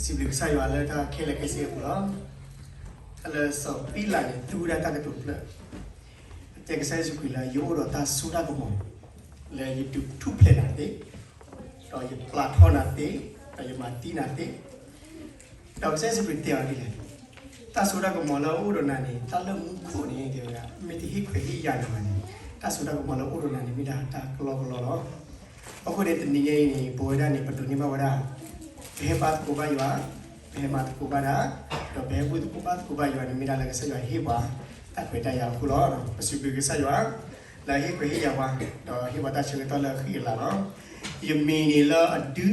စံးဘျုးကစၢ်ယွၤလၢတၢ်ခဲလၢာ်ခဲဆ့အပူၤလီၤ. တၢ်လၢစီၤပံလးန့ၣ် သူဝဲဒၣ်တၢ်ကတိၤတဖျၢၣ်, တဲကစၢ်ယ့ၣ်ၡူးခရံာ်လၢ ယအိၣ်ဒီးတၢ်စိတၢ်ကမီၤ လၢယဒုးထူၣ်ဖျဲးနၤသ့, ဒီးယပျၢ်ထီၣ်နၤသ့, ဒီးယမၤသံနၤသ့, ဒီးကစၢ်ယ့ၣ်ၡူးခရံာ်တဲအီၤဒ်လဲၣ်, တၢ်စိတၢ်ကမီၤလၢအအိၣ်ဒီးနၤန့ၣ် တၢ်လၢမူခိၣ်န့ၣ် တဲဝဲဒၣ် မ့ၢ်တဟ့ၣ်ခွဲးဟ့ၣ်ယာ်နၤဘၣ်န့ၣ် တၢ်စိတၢ်ကမီၤလၢအအိၣ်ဒီးနၤန့ၣ် မ့ၢ်ဒၣ်တၢ်ကလီကလီလီၤ. အဃိန့ၣ် တနံၤညါအံၤန့ၣ် ပဝဲဒၣ်န့ၣ် ပဒိးန့ၢ်ဘၣ်ဝဲဒၣ် ပဟဲဘါသကိးဘၣ်ယွၤ, ပဟဲမၤသကိးဘၣ်တၢ်, ဒီးပဟဲဘူၣ်သကိးဘါသကိးဘၣ်ယွၤန့ၣ် မ့ၢ်ဒၣ်လၢကစၢ်ယွၤဟ့ၣ်ပှၤတၢ်ခွဲးတၢ်ယာ်အဃိလီၤ. ပစံးဘျုးကစၢ်ယွၤ လၢအဟ့ၣ်ခွဲးဟ့ၣ်ယာ်ပှၤ, ဒီးဟ့ၣ်ပှၤတၢ်ဆၢကတီၢ်လၢအဃံအလၤလီၤ. ယမံၤန့ၣ်လၢအဒု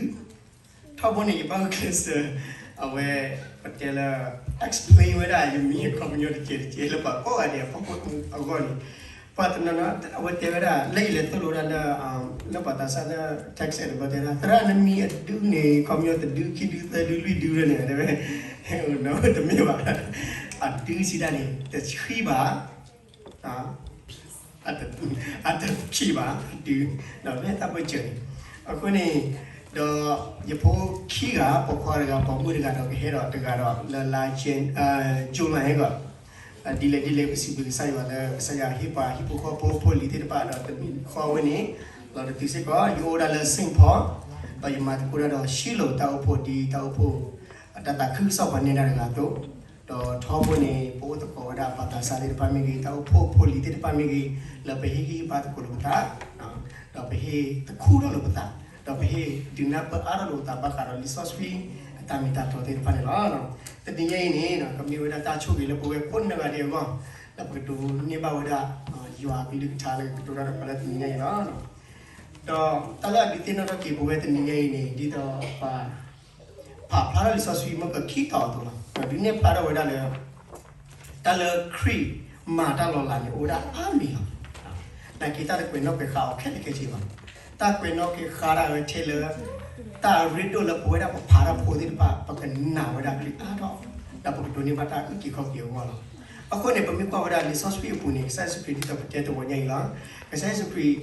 ထီဘိန့ၣ် ယဘၣ်ဂုာ်ကျဲးစၢး အဝဲ ပတဲလၢ explain ဝဲဒၣ် ယမံၤအခီပညီတကဲးတကဲးလၢပှၤကိးဂၤဒဲးအဖီခိၣ်အဂီၢ်န့ၣ်, ပှၤတနီၤနီၤ အဝဲတဲဝဲဒၣ် လၢယလဲၤသိၣ်လိဝဲဒၣ်လၢ လၢပှၤသးစၢ်လၢ text တဘျီတဲဒၣ် သရၣ်နမံၤအဒုန့ၣ် ခီပညီတဒု ခံဒု သၢဒု လွံၢ်ဒုလၢန့ၣ် တဲဝဲ တမ့ၢ်ဘၣ်, အဒုစံးဒၣ်န့ၣ် တဆံဘၣ် အတခံးဘၣ် အဒု, ဒီးမ့ၢ်တၢ်ပၢၢ်စၢၤန့ၣ်, အဃိန့ၣ် ဒီးယဖိခံဂၤ ပိာ်ခွါတဂၤ ပိာ်မုၣ်တဂၤဒီးကဟဲဒီးတဂၤဒီးလၢလါ June လါဟဲဂီၤ, ဒ်လဲၣ်ဒ်လဲၣ် ပစံးဘျုးကစၢ်ယွၤလၢ ကစၢ်ယွၤဟ့ၣ်ပှၤဟံၣ်ဖိဃီဖိဖိလံၤသ့ၣ်တဖၣ်ဒီးတမံၤဃီဝဲန့ၣ်, လီၤတတုၤစ့ၢ်ကီး ယအိၣ်ဝဲဒၣ်လၢ Saint Paul, ဒီးယမၤသကိးတၢ်ဒီး Shiloh တၢ်အိၣ်ဖှိၣ်ဒ်တၢ်အိၣ်ဖှိၣ် အတၢ်သးခုကစီၣ်ပှၤနဲဒၣ်တဂၤအသိး, ဒီးထီဘိန့ၣ် ပအိၣ်သကိးဝဲဒၣ်ပှၤသးစၢ်သ့ၣ်တဖၣ်မ့ၢ်ဂ့ၤ, တၢ်အိၣ်ဖှိၣ်ဖိလံၤသ့ၣ်တဖၣ်မ့ၢ်ဂ့ၤ, လၢပဟ့ၣ်ဂံၢ်ဟ့ၣ်ဘါသကိးလိာ်ပသး, ဒီးပဟ့ၣ်သခူထီၣ်လိာ်ပသး, ဒီးပဟ့ၣ်ဒုးနၢ်ပၢၢ်အါထီၣ်လိာ်ပသးဘၣ်ဃးဒီးလံာ်စီဆှံအတၢ်မ့ၢ်တၢ်တီသ့ၣ်တဖၣ်န့ၣ်လီၤ. တနံၤညါအံၤန့ၣ် ကမ့ၢ်ဝဲဒၣ်တၢ်ဆိၣ်ဂ့ၤလၢပဝဲကိးနီၢ်ဂၤဒဲးအဂီၢ်, လၢပကဒိးန့ၢ်ဘၣ်ဝဲဒၣ် ယွၤအကလုၢ်ကထါလၢကကတိၤတၢ်ဒီးပှၤလၢတနံၤညါအံၤလီၤ. ဒီးတၢ်လၢအဒုးသ့ၣ်နီၣ်ထီၣ်က့ၤပဝဲတနံၤညါအံၤန့ၣ် ဒ်သိးပှၤ ဖးဖျါထီၣ်လံာ်စီဆှံမ့ၢ်ကခံတီၤအသိးလီၤ. ဒုးနဲၣ်ဖျါထီၣ်ဝဲဒၣ်လၢ တၢ်လၢခရံာ်မၤတၢ်လီၤလးန့ၣ် အိၣ်ဝဲဒၣ်အါမံၤလီၤ. နာ်က့တၢ်တကွဲးနီၣ်ကွဲးဃာ်အီၤခဲလၢာ်ခဲဆ့ဘၣ်. တၢ်ကွဲးနီၣ်ကွဲးဃာ်ဒၣ်ဝဲထဲလၢ တၢ်ရ့ဒိၣ်လၢပဝဲဒၣ်ပဖးတၢ်ဖိသ့ၣ်တဖၣ် ပကနာ်ဝဲဒၣ်ခရံာ်အါထီၣ်, ဒီးပကဒိးန့ၢ်ဘၣ်တၢ်အုၣ်က့ၤခီၣ်က့ၤအဂီၢ်လီၤ. အဃိန့ၣ် ပမ့ၢ်ကွၢ်ဝဲဒၣ်လံာ်စီဆှံအပူၤန့ၣ် ကစၢ်ယ့ၣ်ၡူးခရံာ်ဒ်သိးပတဲတဝီညါအံၤလီၤ. ကစၢ်ယ့ၣ်ၡူးခရံာ်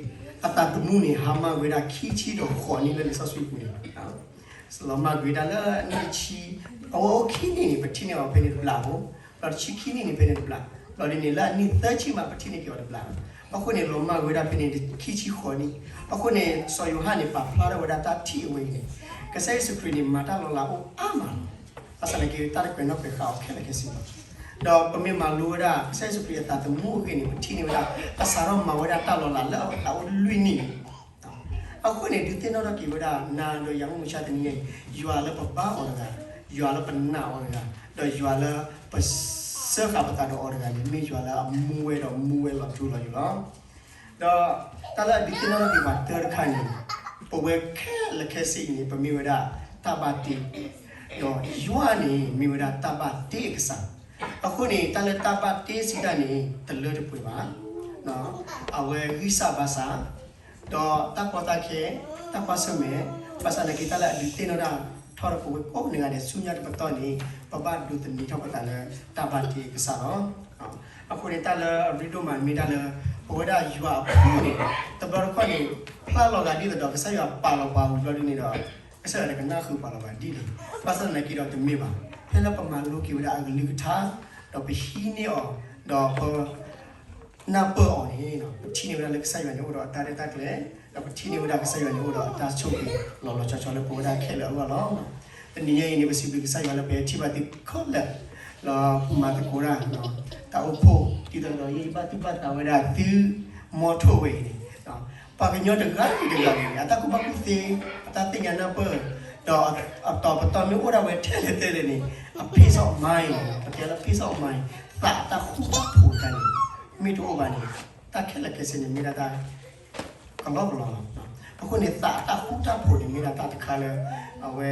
အသးသမူန့ၣ် ဟါမၢ်ဝဲဒၣ်ခံဆံဒီးဃိးနံၣ်လၢလံာ်စီဆှံပူၤန့ၣ် လီၤမၢ်ကွံာ်ဝဲဒၣ်လၢအနံၣ်ဆံ, အဝဲအိၣ်ခံနံၣ်န့ၣ် ပထံၣ်န့ၢ်အီၤဖဲန့ၣ်တဘျီဖိ, ဒီးတဆံခံနံၣ်န့ၣ်ဖဲန့ၣ်တဘျီ, ဒီးဒ်န့ၣ်လၢအနံၣ်သၢဆံမး ပထံၣ်န့ၢ်က့ၤအီၤတဘျီ. အဃိန့ၣ် လီၤမၢ်ကွံာ်ဝဲဒၣ်ဖဲန့ၣ်ခံဆံဃိးနံၣ်, အဃိန့ၣ် စီၤယိၤဟၣ်န့ၣ် ပာ်ဖျါထီၣ်ဝဲဒၣ်တၢ်ထံၣ်အဝဲအံၤန့ၣ်, ကစၢ်ယ့ၣ်ၡူးခရံာ်န့ၣ် မၤတၢ်လီၤလးအိၣ်အါမးလီၤ. ဘၣ်ဆၣ်သနာ်က့ တၢ်တကွဲးနီၣ်ကွဲးဃာ်အီၤခဲလၢာ်ခဲဆ့လီၤ. ဒီးပမ့ၢ်မၤလိဝဲဒၣ် ကစၢ်ယ့ၣ်ၡူးခရံာ်အသးသမူအဂ့ၢ်န့ၣ် ပထံၣ်န့ၢ်ဝဲဒၣ် အစးထီၣ်မၤဝဲဒၣ်တၢ်လီၤလးလၢအသးအိၣ်လွံၢ်နံၣ်န့ၣ် အဃိန့ၣ် ဒုးသ့ၣ်နီၣ်ထီၣ်က့ၤဝဲဒၣ် နၤဒီးယၤမုၢ်မဆါတနံၤညါအံၤ ယွၤလၢပဘါအီၤတဂၤ, ယွၤလၢပနာ်အီၤတဂၤ, ဒီးယွၤလၢပစၢဃာ်ပသးဒီးအီၤတဂၤန့ၣ် မ့ၢ်ယွၤလၢအမူဝဲဒီးမူဝဲလီၤထူလီၤယိာ်လီၤ. ဒီးတၢ်လၢအဒုးသ့ၣ်နီၣ်ထီၣ်က့ၤပှၤတၢတခါန့ၣ် ပဝဲခဲလၢာ်ခဲဆ့အံၤန့ၣ် ပမ့ၢ်ဝဲဒၣ်တၢ်ဘၣ်တ့, ဒီးယွၤန့ၣ် မ့ၢ်ဝဲဒၣ်တၢ်ဘၣ်တ့အကစၢ်. အဃိန့ၣ် တၢ်လၢတၢ်ဘၣ်တ့စံးတၢ်န့ၣ် တလၢတပှဲၤဘၣ်, အဝဲဂံၢ်စၢ်ဘါစၢ် ဒီးတၢ်ကီတၢ်ခဲ, တၢ်ကွၢ်ဆၢၣ်မဲာ်, ဘၣ်ဆၣ်သနာ်က့ တၢ်လၢအဒုးသ့ၣ်နီၣ်ထီၣ်ထီၣ်ပဝဲကိးနံၤဂၤဒဲးဆူညါတပတီၢ်န့ၣ် ပဘၣ်ဒိးသန့ၤထီၣ်ပသးလၢတၢ်ဘၣ်တ့အကစၢ်လီၤ. အဃိန့ၣ် တၢ်လၢအရ့ဒိၣ်မးမ့ၢ်တၢ်လၢ ပဝဲဒၣ်ယွၤအဖိန့ၣ် တဘျီတခီၣ်န့ၣ် ဖျါလီၤဂာ်ဒ်သိးဒီး ကစၢ်ယွၤပာ်လီၤပှၤဝံၤဘျီဒ်န့ၣ်ဒီး ကစၢ်ယွၤတကနၣ်ဃုာ်ပှၤလီၤဘၣ်ဒ်န့ၣ်, ဘၣ်ဆၣ်သနာ်က့ဒီးတမ့ၢ်ဘၣ်. ဖဲလၢပမၤလိက့ၤဝဲဒၣ်အကလုၢ်ကထါ, ဒီးပဟံးန့ၢ်အီၤ, ဒီးပ နၢ်ပၢၢ်အီၤန့ၣ် ပထံၣ်န့ၢ်ဝဲဒၣ်လၢကစၢ်ယွၤန့ၣ်အိၣ်ဒီးအတၢ်ရဲၣ်တၢ်ကျဲၤ, ဒီးပထံၣ်န့ၢ်ဝဲဒၣ်ကစၢ်ယွၤန့ၣ်အိၣ်ဒီးအတၢ်ဆိၣ်ဂ့ၤလီၤလီၤဆီဆီလၢပဝဲဒၣ်ခဲလၢာ်အဂီၢ်လီၤ. တနံၤညါအံၤန့ၣ် ပစံးဘျုးကစၢ်ယွၤလၢပထံၣ်ဘၣ်သုခဲလၢာ် လၢမၤသကိးတၢ် တၢ်အိၣ်ဖှိၣ် ဒ်သိးဒီးယဘၣ်သူၣ်ဘၣ်သးဝဲဒၣ်သု မီထိၣ်ဝဲအံၤန့ၣ် ပှၤကညီတဂၤဂ့ၤတဂၤဂ့ၤန့ၣ် အတၢ်ကူၣ်ဘၣ်ကူၣ်သ့ အတၢ်သ့ၣ်ညါနၢ်ပၢၢ် ဒီးအတီၤပတီၢ်မ့ၢ်အိၣ်ဒၣ်ဝဲထဲလဲၣ်ထဲလဲၣ်န့ၣ် အ peace of mind န့ၣ် ပတဲလၢ peace of mind သးအတၢ်ဃူတၢ်ဖိးတခါန့ၣ် မ့ၢ်တအိၣ်ဘၣ်န့ၣ် တၢ်ခဲလၢာ်ခဲဆ့န့ၣ် မ့ၢ်ဒၣ်တၢ်ကလီကလီလီၤ. အဃိန့ၣ် သးအတၢ်ဃူတၢ်ဖိးန့ၣ် မ့ၢ်ဒၣ်တၢ်တခါလၢ အဝဲ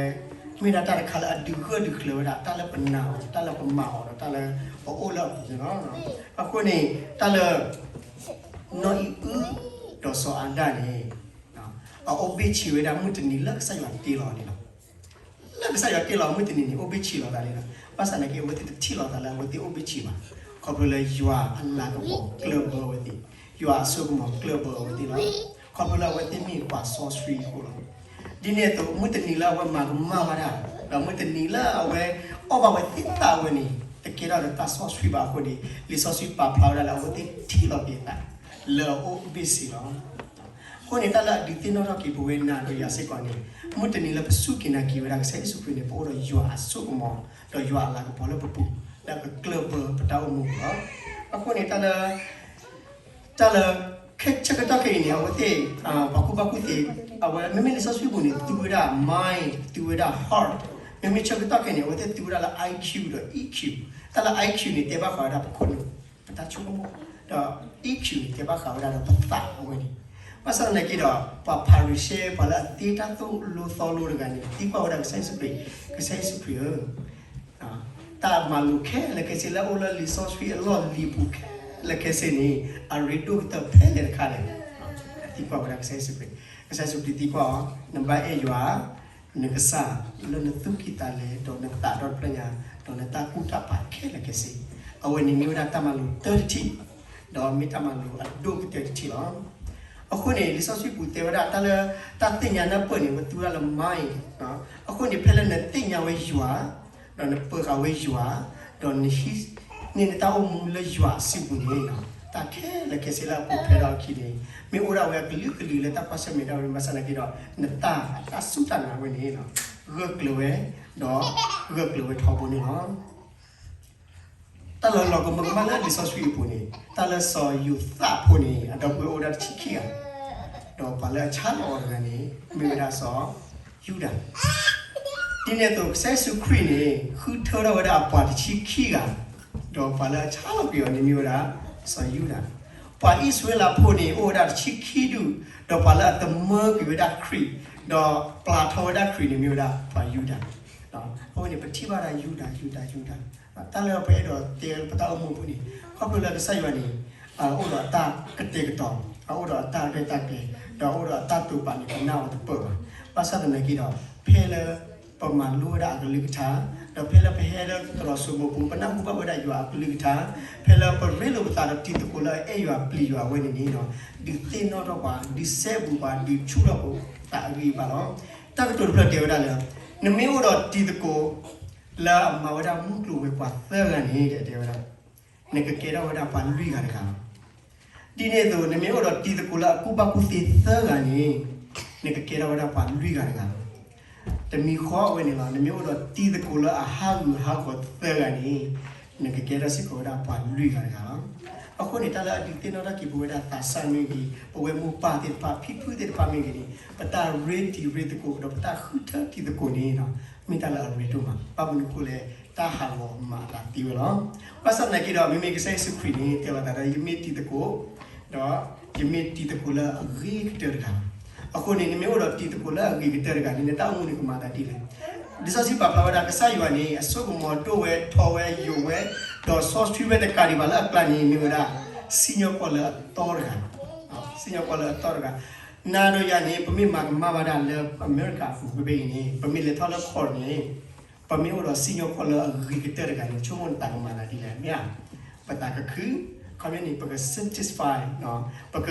မ့ၢ်ဒၣ်တၢ်တခါလၢအဒုးဂၢၢ်ဒုးကျၢၤဝဲဒၣ် တၢ်လၢပနာ်အီၤ တၢ်လၢပမၤအီၤဒီး တၢ်လၢပအိၣ်လၢအပူၤန့ၣ်လီၤ. အဃိန့ၣ် တၢ်လၢ နီၢ်အံၣ်အုၣ် ဒီးစီၤအၤဒၣ်န့ၣ် အအိၣ်ဘ့ၣ်ဆံးဝဲဒၣ်မုၢ်တနံၤလၢကစၢ်ယွၤတ့လီၤန့ၣ်လီၤ. လၢကစၢ်ယွၤတ့လီၤမုၢ်တနံၤန့ၣ် အိၣ်ဘ့ၣ်ဆံးလီၤသးန့ၣ်လီၤ. ဘၣ်ဆၣ်သနာ်က့ အဝဲသ့ၣ်တထံၣ်လီၤသးလၢအဝဲသ့ၣ်အိၣ်ဘ့ၣ်ဆံးဘၣ်. ခီဖျိလၢယွၤအလၤကပီၤကျၢၢ်ဘၢအဝဲသ့ၣ်, ယွၤအစိကမီၤကျၢၢ်ဘၢအဝဲသ့ၣ်လီၤ. ခီဖျိလၢအဝဲသ့ၣ်မ့ၢ်ပှၤစီဆှံအဃိလီၤ. ဒ်န့ၣ်အသိး မုၢ်တနံၤလၢအဝဲမၤကမၣ်ဝဲဒၣ် ဒီးမုၢ်တနံၤလၢအဝဲအီၣ်ဘၣ်ဝဲသ့ၣ်သၣ်ဝဲန့ၣ် တကဲထီၣ်ဒီးတၢ်စီဆှံဘၣ်အဃိန့ၣ် လံာ်စီဆှံပာ်ဖျါဝဲဒၣ်လၢအဝဲသ့ၣ်ထံၣ်လီၤက့ၤအသး လၢအအိၣ်ဘ့ၣ်ဆ့လီၤ. အဃိန့ၣ် တၢ်လၢအဒုးသ့ၣ်နီၣ်ထီၣ်က့ၤပဝဲနၤဒီးယၤစ့ၢ်ကီးန့ၣ် မုၢ်တနံၤလၢပစူၢ်က့ၤနာ်က့ၤဝဲဒၣ်ကစၢ်ယ့ၣ်ၡူးခရံာ်န့ၣ် ပအိၣ်ဒီးယွၤအစိကမီၤ ဒီးယွၤအလၤကပီၤလၢပပူၤ လၢကကျၢၢ်ဘၢပတၢ်အိၣ်မူပူၤလီၤ. အဃိန့ၣ် တၢ်လၢ တၢ်လၢ ဆၢကတီၢ်ခဲအံၤန့ၣ် အဝဲသ့ၣ် ပှၤကူၣ်ဘၣ်ကူၣ်သ့ အဝဲမ့မ့ၢ်လံာ်စီဆှံပူၤန့ၣ် သူဝဲဒၣ် mind သူဝဲဒၣ် heart မ့မ့ၢ်ဆၢကတီၢ်ခဲအံၤန့ၣ် အဝဲသ့ၣ်သူဝဲဒၣ်လၢ I Q ဒီး E Q တၢ်လၢ I Q န့ၣ် တဲဘၣ်ဃးဝဲဒၣ်ပခိၣ်နူာ် ပတၢ်ဆိကမိၣ် ဒီး E Q န့ၣ် တဲဘၣ်ဃးဝဲဒၣ်ဒီးပသးအဝဲန့ၣ် ဘၣ်ဆၣ်သနာ်က့ဒီး ပှၤဖၤရံၤၡဲ ပှၤလၢအသ့တၢ်သိၣ်လိသီလိတဂၤန့ၣ် သံကွၢ်ဝဲဒၣ်ကစၢ်ယ့ၣ်ၡူးခရံာ် ကစၢ်ယ့ၣ်ၡူးခရံာ်ဧၢ တၢ်မၤလိာ်ခဲလၢာ်ခဲဆ့လၢအအိၣ်လၢလံာ်စီဆှံအလီၢ်လံၤပူၤခဲလၢာ်ခဲဆ့န့ၣ် အရ့ဒိၣ်ကတၢၢ်ဖဲလဲၣ်တခါလဲၣ်. သံကွၢ်ဝဲဒၣ်ကစၢ်ယ့ၣ်ၡူးခရံာ်, ကစၢ်ယ့ၣ်ၡူးခရံာ်သံကွၢ်အီၤ, နဘၣ်အဲၣ်ယွၤ နကစၢ် လၢနသူၣ်ကံၢ်သးလဲ ဒီးနသးဒီဖျၢၣ်ညါ ဒီးနတၢ်ကူၣ်တၢ်ဖးခဲလၢာ်ခဲဆ့, အဝဲန့ၣ်မ့ၢ်ဝဲဒၣ်တၢ်မၤလိာ်တၢတထံၣ်, ဒီးမ့ၢ်တၢ်မၤလိာ်အဒိၣ်ကတၢၢ်တထံၣ်လီၤ. အဃိန့ၣ် လံာ်စီဆှံပူၤတဲဝဲဒၣ် တၢ်လၢ တၢ်သ့ၣ်ညါနၢ်ပၢၢ်န့ၣ် ဝဲသူဝဲဒၣ်လၢ mind, အဃိန့ၣ် ဖဲလၢနသ့ၣ်ညါဝဲယွၤ ဒီးနပၢၤဃာ်ဝဲယွၤ, ဒီးနဟံးန့ၢ်နတၢ်အိၣ်မူလၢယွၤအစုပူၤန့ၣ်, တၢ်ခဲလၢာ်ခဲဆ့လၢအပူၤဖျဲးထီၣ်အခံန့ၣ် မ့ၢ်အိၣ်ဒၣ်ဝဲအကလုာ်ကလုာ်လၢတၢ်ကွၢ်ဆၢၣ်မဲာ်ဒၣ်ဝဲ ဘၣ်ဆၣ်သနာ်က့ဒီး နတၢ်အတၢ်စူၢ်တၢ်နာ်ဝဲန့ၣ် ဂၢၢ်ကျၢၤဝဲ, ဒီးဂၢၢ်ကျၢၤဝဲထီဘိန့ၣ်လီၤ. တၢ်လၢလီၤကမၢကမၣ်လၢလံာ်စီဆှံအပူၤန့ၣ် တၢ်လၢစီၤယိၤသးဖိန့ၣ် အဒီပုၢ်ဝဲၢ်အိၣ်ဝဲဒၣ်တဆံခံဂၤ, ဒီးပှၤလၢအဆါလီၤအီၤတဂၤန့ၣ် မ့ၢ်ဝဲဒၣ်စီၤယူဒၤ. ဒ်န့ၣ်အသိး ကစၢ်ယ့ၣ်ၡူးခရံာ်န့ၣ် ဃုထၢထီၣ်ဝဲဒၣ်အပှၤတဆံခံဂၤ, ဒီးပှၤလၢအဆါလီၤကွံာ်အီၤန့ၣ်မ့ၢ်ဝဲဒၣ်စီၤယူဒၤ. ပှၤအံၣ်စရ့လးဖိန့ၣ် အိၣ်ဝဲဒၣ်တဆံခံဒူၣ်, ဒီးပှၤလၢအသမၢကွံာ်ဝဲဒၣ်ခရံာ်, ဒီးပျၢ်ထီၣ်ဝဲဒၣ်ခရံာ်န့ၣ်မ့ၢ်ဝဲဒၣ်ပှၤယူဒၤ. အဃိန့ၣ် ပထံၣ်ဘၣ်ဒၣ်ယူဒၤ ယူဒၤ ယူဒၤ, တၢ်လၢပအဲၣ်ဒိးတဲပတၢ်အိၣ်မူအပူၤန့ၣ် ခီဖျိလၢကစၢ်ယွၤန့ၣ် အအိၣ်ဒီးအတၢ်ကတဲာ်ကတီၤ, အအိၣ်ဒီးအတၢ်ရဲၣ်တၢ်ကျဲၤ, ဒီးအအိၣ်ဒီးအတၢ်တိာ်ပာ်န့ၣ် ပနၢ်အီၤတပၢၢ်ဘၣ်. ဘၣ်ဆၣ်သနာ်က့ဒီး ဖဲလၢ ပမၤလိဝဲဒၣ်အကလုၢ်ကထါ, ဒီးဖဲလၢပဟဲလၢသရိာ်စိမိၤပူၤ ပနၢ်ဟူဘၣ်ဝဲဒၣ်ယွၤအကလုၢ်ကထါ, ဖဲလၢပရ့လိာ်ပသးဒီးတံၤသကိးလၢအအဲၣ်ယွၤပျံၤယွၤအဝဲန့ၣ်န့ၣ်, ဒုးသ့ၣ်နီၣ်ထီၣ်ပှၤ, ဒုးစဲဘူးပှၤ, ဒုးဆူၣ်ထီၣ်ပသးအဂံၢ်အဘါလီၤ. တၢ်ကတိၤတဖျၢၣ်တဲဝဲဒၣ်လၢ နမ့ၢ်အိၣ်ဒီးတံၤသကိး လၢအမၤဝဲဒၣ်မုၢ်ကျိၤဝဲၤကွာ်သၢဂၤန့ၣ် တဲဝဲဒၣ် နကကဲထီၣ်ဝဲဒၣ်ပှၤလွံၢ်ဂၤတဂၤလီၤ. ဒ်န့ၣ်အသိး နမ့ၢ်အိၣ်ဒီးတံၤသကိးလၢအကူၣ်ဘၣ်ကူၣ်သ့သၢဂၤန့ၣ်, နကကဲထီၣ်ဝဲဒၣ်ပှၤလွံၢ်ဂၤတဂၤလီၤ. တမံၤဃီအဝဲန့ၣ်လီၤ, နမ့ၢ်အိၣ်ဒီးတံၤသကိးလၢအဟးဂူာ်ဟးဂီၤသၢဂၤန့ၣ်, နကကဲထီၣ်စ့ၢ်ကီးဝဲဒၣ်ပှၤလွံၢ်ဂၤတဂၤလီၤ. အဃိန့ၣ် တၢ်လၢအဒုးသ့ၣ်နီၣ်ထီၣ်က့ၤပဝဲဒၣ်သးစၢ်မ့ၢ်ဂ့ၤ, ပဝဲမိၢ်ပၢ်သ့ၣ်တဖၣ် ဖံဖုသ့ၣ်တဖၣ်မ့ၢ်ဂ့ၤန့ၣ် ပတၢ်ရ့တံၤရ့သကိး ဒီးပတၢ်ဃုထၢတံၤသကိးန့ၣ် မ့ၢ်တၢ်လၢအရ့ဒိၣ်မး, ဘၣ်မနုၤအဃိလဲၣ်, တၢ်ဟးဂီၤမၤအသးသ့ဝဲလီၤ. ဘၣ်ဆၣ်သနာ်က့ဒီး မ့မ့ၢ်ကစၢ်ယ့ၣ်ၡူးခရံာ်န့ၣ် တဲလီၤသးဒီး ယမ့ၢ်တံၤသကိး, ဒီးယမ့ၢ်တံၤသကိးလၢအဂ့ၤကတၢၢ်တဂၤလီၤ. အဃိန့ၣ် နမ့ၢ်အိၣ်ဒီးတံၤသကိးလၢအဂ့ၤကတၢၢ်တဂၤန့ၣ် နတၢ်အိၣ်မူန့ၣ်ကမၤအသးဒ်လဲၣ်. လံာ်စီဆှံပာ်ဖျါဝဲဒၣ် ကစၢ်ယွၤန့ၣ် အစိကမီၤဒိၣ်ဝဲထီဝဲယိာ်ဝဲ, ဒီးစီဆှံဝဲတကးဒံးဘၣ်လၢအကျါန့ၣ် မ့ၢ်ဝဲဒၣ် စံၣ်ညီၣ်ကွီၢ်လၢအသီတဂၤ, စံၣ်ညီၣ်ကွီၢ်လၢအသီတဂၤ နၤဒီးယၤန့ၣ် ပမ့ၢ်မၤကမၣ်ဘၣ်ဒၣ်လၢအမဲရကၤအပူၤဖဲဖဲအံၤန့ၣ် ပမ့ၢ်လဲၤထီၣ်လၢခီၣ်န့ၣ် ပမ့ၢ်အိၣ်ဒီးစံၣ်ညီၣ်ကွီၢ်လၢအဂ့ၤကတၢၢ်တဂၤန့ၣ် ဆိကမိၣ်နသးကမၤသးဒ်လဲၣ် မ့ၢ်ဧါ. ပသးကခု, ခီပညီန့ၣ် ပက satisfy, ပက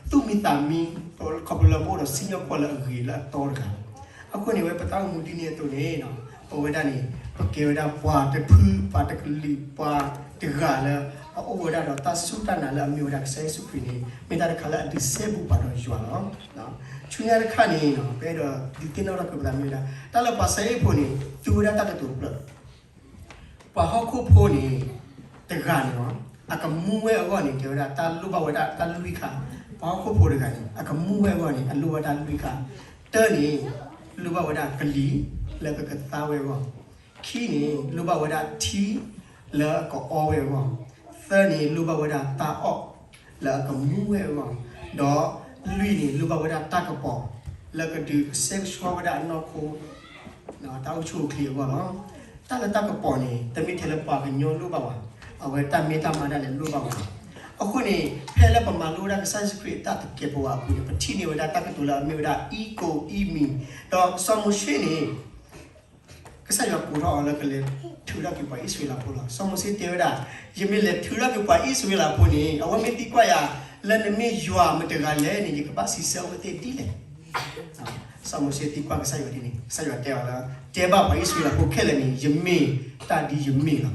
သူၣ်မံသးမံ, ခီဖျိလၢပအိၣ်ဒီးစံၣ်ညီၣ်ကွီၢ်လၢအဂ့ၤလၢအသီတဂၤလီၤ. အဃိန့ၣ် ဝဲပတၢ်အိၣ်မူဒ်န့ၣ်အသိးန့ၣ် ပဝဲဒၣ်န့ၣ် ပကဲဝဲဒၣ်ပှၤတဖု ပှၤတကလုာ် ပှၤတဂၤလၢ အအိၣ်ဝဲဒၣ်ဒီးတၢ်စူၢ်တၢ်နာ်လၢအမ့ၢ်ဝဲဒၣ်ကစၢ်ယ့ၣ်ၡူးခရံာ်န့ၣ် မ့ၢ်တၢ်တခါလၢအဒုးစဲဘူးပှၤဒီးယွၤလီၤ. ဆူညါတခါန့ၣ် ပအဲၣ်ဒိးဒုးသ့ၣ်နီၣ်ထီၣ်က့ၤပသးမ့ၢ်ဝဲဒၣ် တၢ်လၢပှၤစဲအ့ၣ်ဖိန့ၣ် သူဝဲဒၣ်တၢ်ကတိၤတဖျၢၣ် ပှၤဟီၣ်ခိၣ်ဖိန့ၣ် တဂၤန့ၣ်လီၤ. အကမူဝဲအဂီၢ်န့ၣ် တဲဝဲဒၣ်တၢ်လိၣ်ဘၣ်ဝဲဒၣ်တၢ်လွံၢ်ခါ, ပှၤဟီၣ်ခိၣ်ဖိတဂၤန့ၣ် အကမူဝဲအဂီၢ်န့ၣ် အလိၣ်ဘၣ်တၢ်လွံၢ်ခါ, တၢန့ၣ် လိၣ်ဘၣ်ဝဲဒၣ်ကလံၤ လၢကကသါဝဲအဂီၢ်, ခံန့ၣ် လိၣ်ဘၣ်ဝဲဒၣ်ထံ လၢကအီဝဲအဂီၢ်, သၢန့ၣ် လိၣ်ဘၣ်ဝဲဒၣ်တၢ်အီၣ် လၢအကမူဝဲအဂီၢ်, ဒီးလွံၢ်န့ၣ် လိၣ်ဘၣ်ဝဲဒၣ်တၢ်ကပီၤ လၢကဒုးကဆှဲကဆှီဝဲဒၣ်အနီၢ်ခိ တၢ်အိၣ်ဆူၣ်အိၣ်ချ့အဂီၢ်လီၤ. တၢ်လၢတၢ်ကပီၤန့ၣ် တမ့ၢ်ထဲလၢပှၤကညီလိၣ်ဘၣ်ဝဲ, အဝဲတၢ်မ့ၢ်တၢ်မၤဒၣ်လဲာ်လိၣ်ဘၣ်ဝဲလီၤ. အဃိန့ၣ် ဖဲလၢပမၤလိဝဲဒၣ်ကစၢ်ယ့ၣ်ၡူးခရံာ်အတၢ်သကဲးပဝးအပူၤန့ၣ် ပထံၣ်န့ၢ်ဝဲဒၣ်တၢ်ကတိၤလၢအမ့ၢ်ဝဲဒၣ် အံကိးအံမံၤ, ဒီးစီၤမိၤၡ့န့ၣ် ကစၢ်ယွၤကိးထီၣ်အီၤလၢကလဲၤထုးထီၣ်က့ၤပှၤအံၣ်စရ့လးဖိလီၤ. စီၤမိၤၡ့တဲဝဲဒၣ်, ယမ့ၢ်လဲၤထုးထီၣ်က့ၤပှၤအံၣ်စရ့လးဖိန့ၣ် အဝဲမ့ၢ်သံကွၢ်ယၤ လၢနမ့ၢ်ယွၤမတဂၤလဲၣ်န့ၣ် ယကဘၣ်စံးဆၢအဝဲသ့ၣ်ဒ်လဲၣ်. စီၤမိၤၡ့သံကွၢ်ကစၢ်ယွၤဒ်န့ၣ်, ကစၢ်ယွၤတဲအီၤလၢ တဲဘၣ်ပှၤအံၣ်စရ့လးဖိခဲလၢာ်န့ၣ် ယမ့ၢ်တၢ်ဒ်ယမ့ၢ်လီၤ.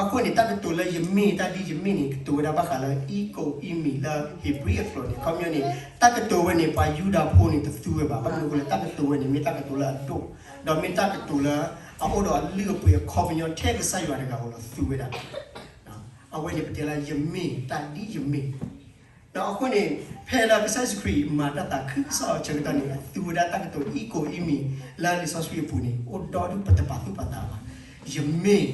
အဃိန့ၣ် တၢ်ကတိၤလၢယမ့ၢ်တၢ်ဒ်ယမ့ၢ်န့ၣ် ကတိၤဝဲဒၣ်ဘၣ်ဃးလၢ အံကိၣ်အံမံၤ လၢဧ့ၤဘြံၤအကျိာ်န့ၣ် အခီပညီန့ၣ် တၢ်ကတိၤဝဲန့ၣ် ပှၤယူဒၤဖိန့ၣ်တသူဝဲဘၣ်. ဘၣ်မနုၤအဃိလဲၣ် တၢ်ကတိၤဝဲန့ၣ် မ့ၢ်တၢ်ကတိၤလၢအဒိၣ်, ဒီးမ့ၢ်တၢ်ကတိၤလၢ အအိၣ်ဒီးအလုၢ်အပှ့ၤအခီပညီထဲကစၢ်ယွၤတဂၤဧိၤလီၤ သူဝဲဒၣ်. အဝဲန့ၣ်ပတဲလၢယမ့ၢ်တၢ်ဒ်ယမ့ၢ် ဒီးအဃိန့ၣ် ဖဲလၢကစၢ်ယ့ၣ်ၡူးခရံာ်မၤတၢ်သးခုကစီၣ်အဆၢကတီၢ်န့ၣ် အသူဝဲဒၣ်တၢ်ကတိၤအံကိၣ်အံမံၤ လၢလံာ်စီဆှံအပူၤန့ၣ် အိၣ်ဒီဒူၣ်ပတပာ်သူၣ်ပာ်သးဘၣ်. ယမ့ၢ်,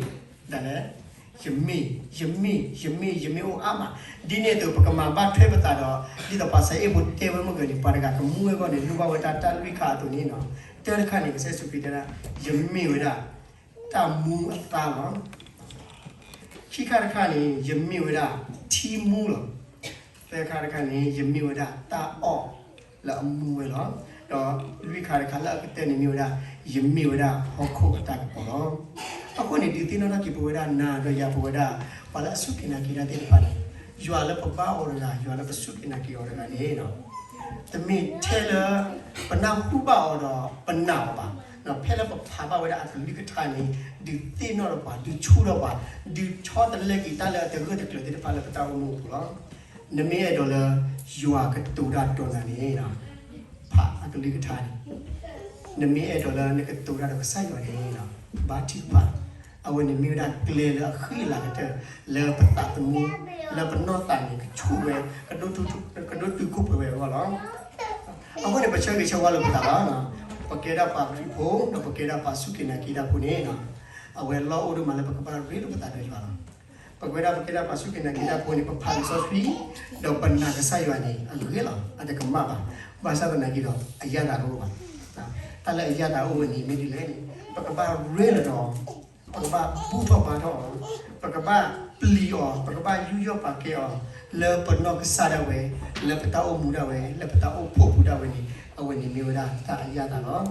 ဒ်လဲၣ်, ယမ့ၢ်, ယမ့ၢ်, ယမ့ၢ်, ယမ့ၢ်အိၣ်အါမး. ဒ်န့ၣ်အသိး ပကမၤဘၣ်ထွဲပသးဒီး ဒ်သိးပှၤစဲအ့ၣ်ဖိတဲဝဲမုၢ်ဂီၤန့ၣ် ပှၤတဂၤကမူဝဲအဂီၢ်န့ၣ် လိၣ်ဘၣ်ဝဲဒၣ်တၢ်လွံၢ်ခါအသိးန့ၣ်လီၤ. တၢတခါန့ၣ် ကစၢ်ယ့ၣ်ၡူးခရံာ်တဲဒၣ် ယမ့ၢ်ဝဲဒၣ် တၢ်မူအသါလီၤ. ခံခါတခါန့ၣ် ယမ့ၢ်ဝဲဒၣ်ထံမူလီၤ. သၢခါတခါန့ၣ် ယမ့ၢ်ဝဲဒၣ်တၢ်အီၣ်လၢအမူဝဲလီၤ. ဒီးလွံၢ်ခါတခါလၢအကတၢၢ်န့ၣ်မ့ၢ်ဝဲဒၣ် ယမ့ၢ်ဝဲဒၣ်ဟီၣ်ခိၣ်အတၢ်ကပီၤလီၤ. အဃိန့ၣ် ဒုးသ့ၣ်နီၣ်ထီၣ်က့ၤပဝဲဒၣ်နၤဒီးယၤပဝဲဒၣ် ပှၤလၢအစူၢ်က့ၤနာ်က့ၤတၢ်သ့ၣ်တဖၣ်န့ၣ် ယွၤလၢပဘါအီၤတဂၤ ယွၤလၢပစူၢ်က့ၤနာ်က့ၤအီၤတဂၤန့ၣ် တမ့ၢ်ထဲလၢ ပနၢ်ဟူဘၣ်အီၤဒီးပနာ်အီၤဘၣ်. ဖဲလၢပဖးဘၣ်ဝဲဒၣ်အကလုၢ်ကထါန့ၣ် ဒုးသ့ၣ်နီၣ်ထီၣ်ပှၤ, ဒုးဆူၣ်ထီၣ်ပှၤ, ဒုးဆီတလဲက့ၤတၢ်လၢအတဂၢၢ်တကျၢၤသ့ၣ်တဖၣ်လၢပတၢ်အိၣ်မူအပူၤလီၤ. နမ့ၢ်အဲၣ်ဒိးလၢ ယွၤကတိၤတၢ်ဒီးနၤန့ၣ် ဖးအကလုၢ်ကထါန့ၣ်, နမ့ၢ်အဲၣ်ဒိးလၢနကတိၤတၢ်ဒီးကစၢ်ယွၤန့ၣ် ဘါထုကဖၣ်. အဝဲန့ၣ်မ့ၢ်ဝဲဒၣ်ကျဲလၢအဃံအလၤကတၢၢ် လၢပသးသမူ လၢပနီၢ်သးန့ၣ် ကဆူၣ်ဝဲ ကဒိၣ်တုာ်ခိၣ်ပှဲၤဝဲအဂီၢ်လီၤ. အဃိန့ၣ် ပဆၢဂ့ၤဆၢဝါလိာ်ပသးလီၤ. ပကဲဒၣ်ပှၤခရံာ်ဖိ ဒီးပကဲဒၣ်ပှၤစူၢ်က့ၤနာ်က့ၤတၢ်ဖိန့ၣ် အဝဲလီၢ်အိၣ်ဒိၣ်မးလၢပကဘၣ်ရ့လိာ်ပသးဒီးယွၤလီၤ. ပကဝဲဒၣ်ပကဲဒၣ်ပှၤစူၢ်က့ၤနာ်က့ၤတၢ်ဖိန့ၣ် ပဖးလံာ်စီဆှံ ဒီးပနာ်ကစၢ်ယွၤန့ၣ် အဂ့ၤလီၤ. အတကမၣ်ဘၣ်. ဘၣ်ဆၣ်သနာ်က့ဒီး အယၣ်သးတအိၣ်ဘၣ်. တၢ်လၢအယၣ်သးအိၣ်ဝဲန့ၣ် မ့ၢ်ဒ်လဲၣ်န့ၣ် ပကဘၣ်ရ့လီၤဒီး ပကဘၣ်ဘူၣ်ထီၣ်ဘါထီၣ်အီၤ, ပကဘၣ်ပျံၤအီၤ, ပကဘၣ်ယူးယီၣ်ပာ်ကဲအီၤ လၢပနီၢ်ကစၢ်ဒၣ်ဝဲ, လၢပတၢ်အိၣ်မူဒၣ်ဝဲ, လၢပတၢ်အိၣ်ဖှိၣ်ပူၤဒၣ်ဝဲန့ၣ် အဝဲန့ၣ်မ့ၢ်ဝဲဒၣ်တၢ်အယၣ်သးလီၤ.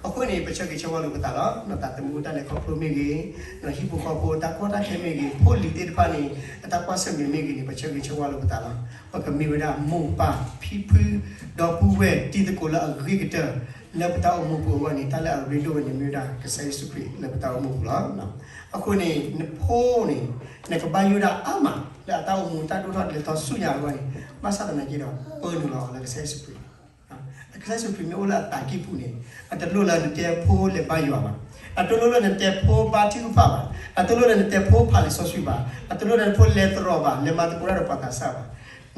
အဃိန့ၣ် ပဆၢဂ့ၤဆၢဝါလိာ်ပသးလီၤ. တၢ်သးသမူတၢ်လဲၤခီဖျိမ့ၢ်ဂ့ၤ, ဟံၣ်ဖိဃီဖိတၢ်ကီတၢ်ခဲမ့ၢ်ဂ့ၤ, ဖိလံၤသ့ၣ်တဖၣ်န့ၣ် အတၢ်ကွၢ်ဆၢၣ်မဲာ်မ့ၢ်ဂ့ၤန့ၣ် ပဆၢဂ့ၤဆၢဝါလိာ်ပသးလီၤ. ပကမ့ၢ်ဝဲဒၣ်မိၢ်ပၢ်ဖံဖု ဒီပုၢ်ဝဲၢ် တံၤသကိးလၢအဂ့ၤကတၢၢ် လၢပတၢ်အိၣ်မူပူၤအဂီၢ်န့ၣ် တၢ်လၢအရ့ဒိၣ်ဝဲန့ၣ် မ့ၢ်ဝဲဒၣ်ကစၢ်ယ့ၣ်ၡူးခရံာ်လၢပတၢ်အိၣ်မူပူၤလီၤ. အဃိန့ၣ် နဖိန့ၣ် နကဘၣ်ယိၣ်ဒၣ်အါမး လၢအတၢ်အိၣ်မူတၢ်ဒိၣ်ထီၣ်လဲၤထီၣ်ဆူညါအဂီၢ်န့ၣ် ဘၣ်ဆၣ်သနာ်က့ဒီး ပၢနုာ်လီၤအီၤလၢကစၢ်ယ့ၣ်ၡူးခရံာ် ကစၢ်ယ့ၣ်ၡူးခရံာ်မ့ၢ်အိၣ်လၢအသးကံၢ်ပူၤန့ၣ် အတလိၣ်လၢနတဲဖိလဲၤဘါယွၤဘၣ်. အတလိၣ်လၢနတဲဖိဘါထုကဖၣ်ဘၣ်. အတလိၣ်လၢနတဲဖိဖးလံာ်စီဆှံဘၣ်. အတလိၣ်လၢနဖိလဲၤသရိာ်ဘၣ်, လဲၤမၤသကိးတၢ်ဒီးပှၤသးစၢ်ဘၣ်.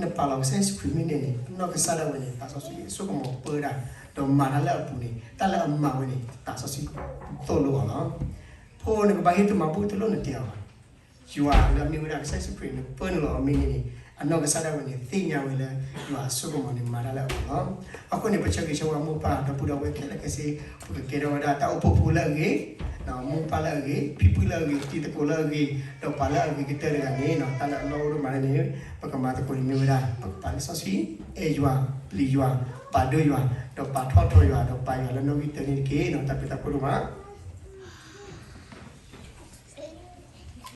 နပာ်လီၤကစၢ်ယ့ၣ်ၡူးခရံာ်မ့ၢ်န့ၣ်န့ၣ် အနီၢ်ကစၢ်ဒၣ်ဝဲန့ၣ် သးစီဆှံအစိကမီၤပၢဒၣ် ဒီးမၤတၢ်လၢအပူၤန့ၣ် တၢ်လၢအမၤဝဲန့ၣ် သးစီဆှံသိၣ်လိအီၤလီၤ. ဖိနကဘၣ်ဟ့ၣ်တမၤဘူၣ်တလိၣ်နတဲအီၤဘၣ်. ယွၤလၢအမ့ၢ်ဝဲဒၣ်ကစၢ်ယ့ၣ်ၡူးခရံာ် နပၢနုာ်လီၤအီၤမ့ၢ်န့ၣ်န့ၣ် အနီၢ်ကစၢ်ဒၣ်ဝဲန့ၣ် သ့ၣ်ညါဝဲလၢ ယွၤအစိကမီၤန့ၣ် မၤတၢ်လၢအပူၤလီၤ. အဃိန့ၣ် ပဆၢဂ့ၤဆၢဝါမိၢ်ပၢ်ဒီပုၢ်ဒီဝဲၢ်ခဲလၢာ်ခဲဆ့ ပကကဲထီၣ်ဝဲဒၣ်တၢ်အိၣ်ဖှိၣ်ဖိလၢအဂ့ၤ, မိၢ်ပၢ်လၢအဂ့ၤ, ဖံဖုလၢအဂ့ၤ, တံၤသကိးလၢအဂ့ၤ, ဒီးပှၤလၢအဂ့ၤကတၢၢ်တဂၤန့ၣ် တၢ်လၢအလီၢ်အိၣ်ဒိၣ်မးန့ၣ် ပကမၤသကိးန့ၣ်မ့ၢ်ဝဲဒၣ် ပကပာ်လံာ်စီဆှံ, အဲၣ်ယွၤ, ပျံၤယွၤ, ပာ်ဒိၣ်ယွၤ, ဒီးပာ်ထီၣ်ထီယွၤ, ဒီးပာ်ယွၤလၢနီၣ်ဂံၢ်တၢန့ၣ်တက့ၢ်. တၢ်ဘျုးတၢ်ဖှိၣ်ဒိၣ်မး